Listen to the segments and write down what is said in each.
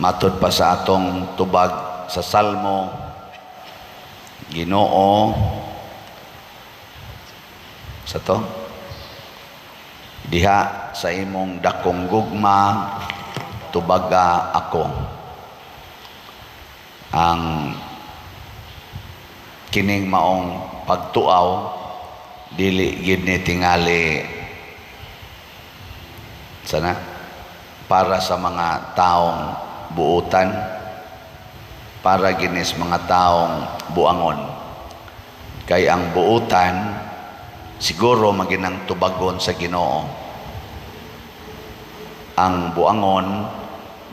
Matod pa sa atong tubag sa Salmo, Ginoo sa to diha sa imong dakong gugma, tubaga ako. Ang kining maong pagtuaw, dili gid ni tingali sana para sa mga taong buutan, para ginis mga taong buangon, kay ang buutan siguro maginang tubagon sa Ginoo. Ang buangon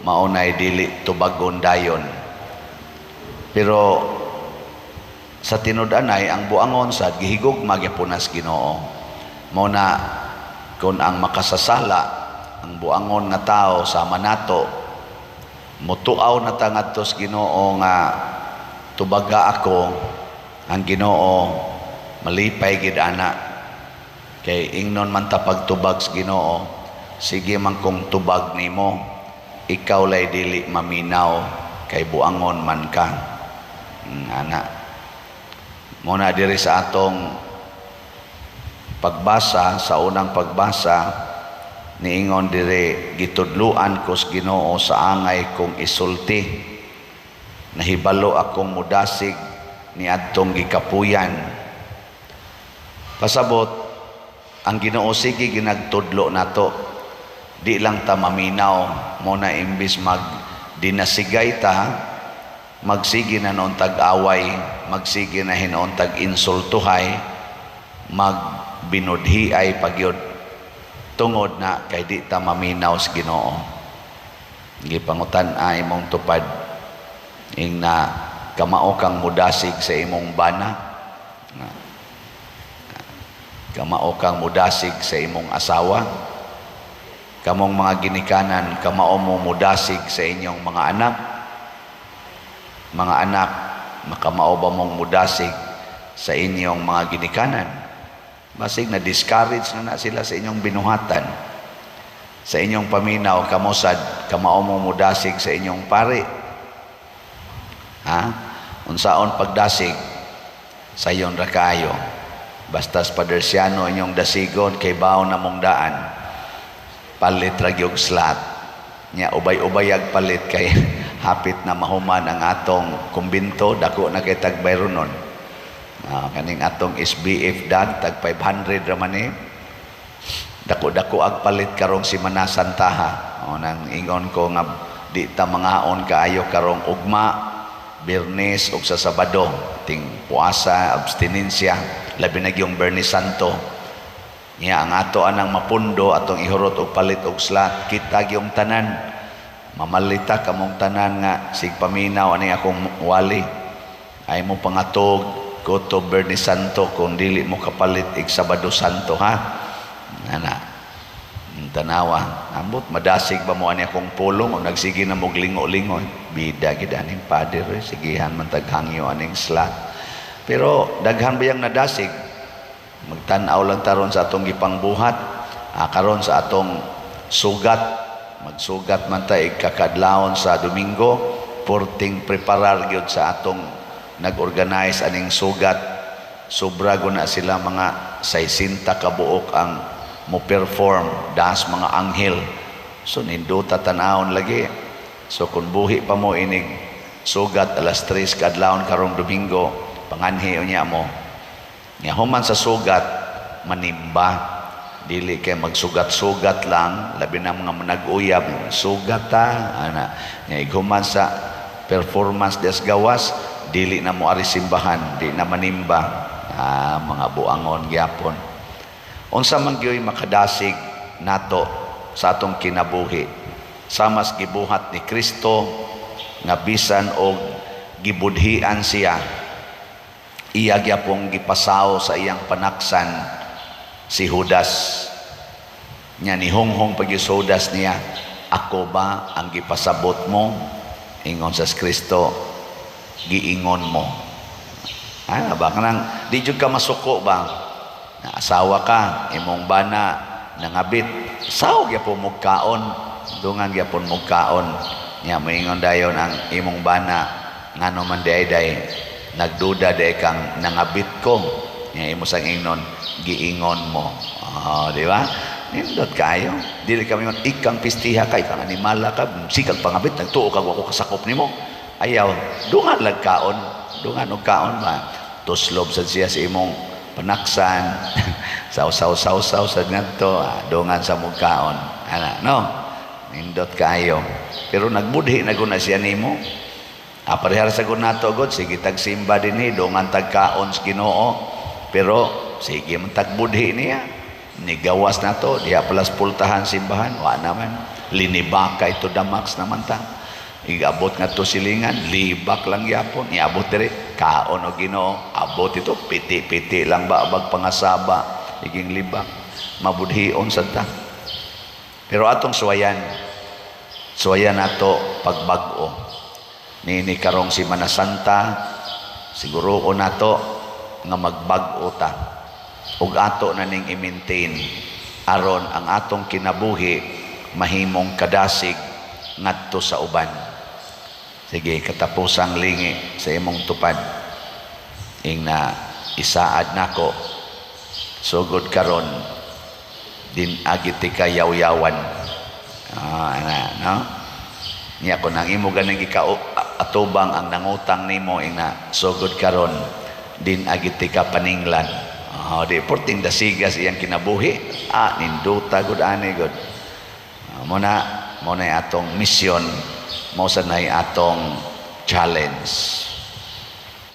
maunay dili tubagon dayon, pero sa tinud-anay ang buangon sad gihigugma gyapon nas Ginoo. Mao na kung ang makasasala, ang buangon nga tao sama nato, mutuaw na ta ngadto sa Ginoo nga tubaga ako, ang Ginoo malipay gid ana, kay ingnon man ta pagtubag sa Ginoo, sige man kong tubag nimo, ikaw lay dili maminaw kay buangon man ka. Ana mo na diri sa atong pagbasa, sa unang pagbasa, niingon dire, gitudluan ko sa Ginoo sa angay kong isulti, nahibalo akong mudasig ni adtong gikapuyan. Pasabot ang Ginoo sige ginagtudlo nato, di lang ta maminaw. Mo na imbis mag dinasigay ta, magsige na noon tag-away, magsige na hinuon tag insultuhay, magbinudhiay pagyod, tungod na kay di ta maminaw sa Ginoo. Gipangutan ay imong tupad ing na kamao kang mudasig sa imong bana, kamao kang mudasig sa imong asawa. Kamong mga ginikanan, kamao mo mudasig sa inyong mga anak? Mga anak, makamao ba mong mudasig sa inyong mga ginikanan? Basig na discourage na na sila sa inyong binuhatan, sa inyong paminaw. Kamo sad, kamao mo mudasig sa inyong pari? Ha, unsaon pagdasig? Sayon ra kaayo, basta sa Padersiano inyong dasigon kay baon na mong daan. Palit ra gyud slot nya, ubay-ubayag palit kay hapit na mahuman ang atong kumbinto. Dako na kay tag bayronon. Kaning atong SBF dag tag 500 ra man eh. Dako-dako ag palit karong Simana Santaha. O nang ingon ko nga di ta mangaon kaayo karong ugma, Biyernes ug sa Sabado, ting puasa, abstinensya, labi na gyung Biyernes Santo. Nya ang ato anang mapundo, atong ihurot og palit og slot. Kita gyung tanan mamalita kamong tanan nga sig paminaw ani akong wali ay mo pangatog kuto Biyernes Santo kung dili mo kapalit ig Sabado Santo, ha. Ana, tanawa, ambot madasig ba mo ani akong pulong o nagsige na mo lingo-lingo, bida gid aning pader eh, sigihan man taghangyo aning slot. Pero daghan ba yang nadasig? Magtan-aw lang taron sa atong gipangbuhat. Karon sa atong sugat, magsugat man ta igkakadlawon sa Domingo, porting preparar gyud sa atong nag-organize aning sugat. Sobra guna sila, mga 60 ka buok ang mo perform, das mga anghel. So nindota tan-awon lagi. So kung buhi pa mo inig sugat alas 3 kadlawon karong Domingo, panganhi unya mo. Nya human sa sugat, manimba. Dili kay magsugat-sugat lang, labi na mga nag-uyab, sugat ta, ana. Nya ighuman sa performance des gawas, dili na mo ari simbahan, di na manimba. Mga buangon gyapon. Unsa man gyoy makadasig nato sa atong kinabuhi? Samas gibuhat ni Kristo nga bisan og gibudhian siya, iya gyapong gipasaw sa iyang panaksan si Judas. Nya nihunghong pag si Judas niya, "Ako ba ang gipasabot mo?" Ingon sa Kristo, "Giingon mo." Ah, ba kanang di jud ka masuko ba? Na asawa ka, imong bana nangabit, saw gyapon mo kaon, dungan gyapon mo kaon. Nya moingon dayon ang imong bana, "Ngano man diay, day? Nagduda day kang nangabit ko." Nya imo sang ingnon, "Giingon mo." Oh, di ba? Nindot kayo. Dili kami man ikang pistiha ka, ikang animala ka, sikag pangabit, nagtuo kag wa ko kasakop nimo. Ayaw, dungan lag kaon, dungan og kaon ba. Tuslob sad siya sa imong panaksan, saw saw saw sad ngadto, dungan sa mong kaon. Ana, no? Nindot kayo. Pero nagbudhi na guna siya nimo. Parehar sa gud nato god, sige tagsimba dinhi, dungan tagkaon sa Ginoo. Pero sige man tagbudhi niya. Nigawas na to, diha pala sa pultahan simbahan, wa naman. Linibaka ito damax naman ta. Igabot nga to silingan, libak lang yapon. Iabot dire, kaon o Ginoo. Abot ito, piti-piti lang ba bag pangasaba, iging libak. Mabudhion sad ta. Pero atong suwayan, suwayan nato pagbag-o. Nini karong Simana Santa, siguro ko nato nga magbag-o ta. Ug ato na ning i-maintain aron ang atong kinabuhi mahimong kadasig ngadto sa uban. Sige, katapusang lingi sa imong tupad. Ing na isaad nako, sugod karon din agiti ka yaw-yawan. Ana, no? Niya kun ang imo ganing gika atubang ang nangutang nimo, ing na sugod karon din agiti ka paninglan. Oh, di porting dasigas iyang kinabuhi. Ninduta gud ani gud. Mo na mo na atong mission, mo sa nay atong challenge.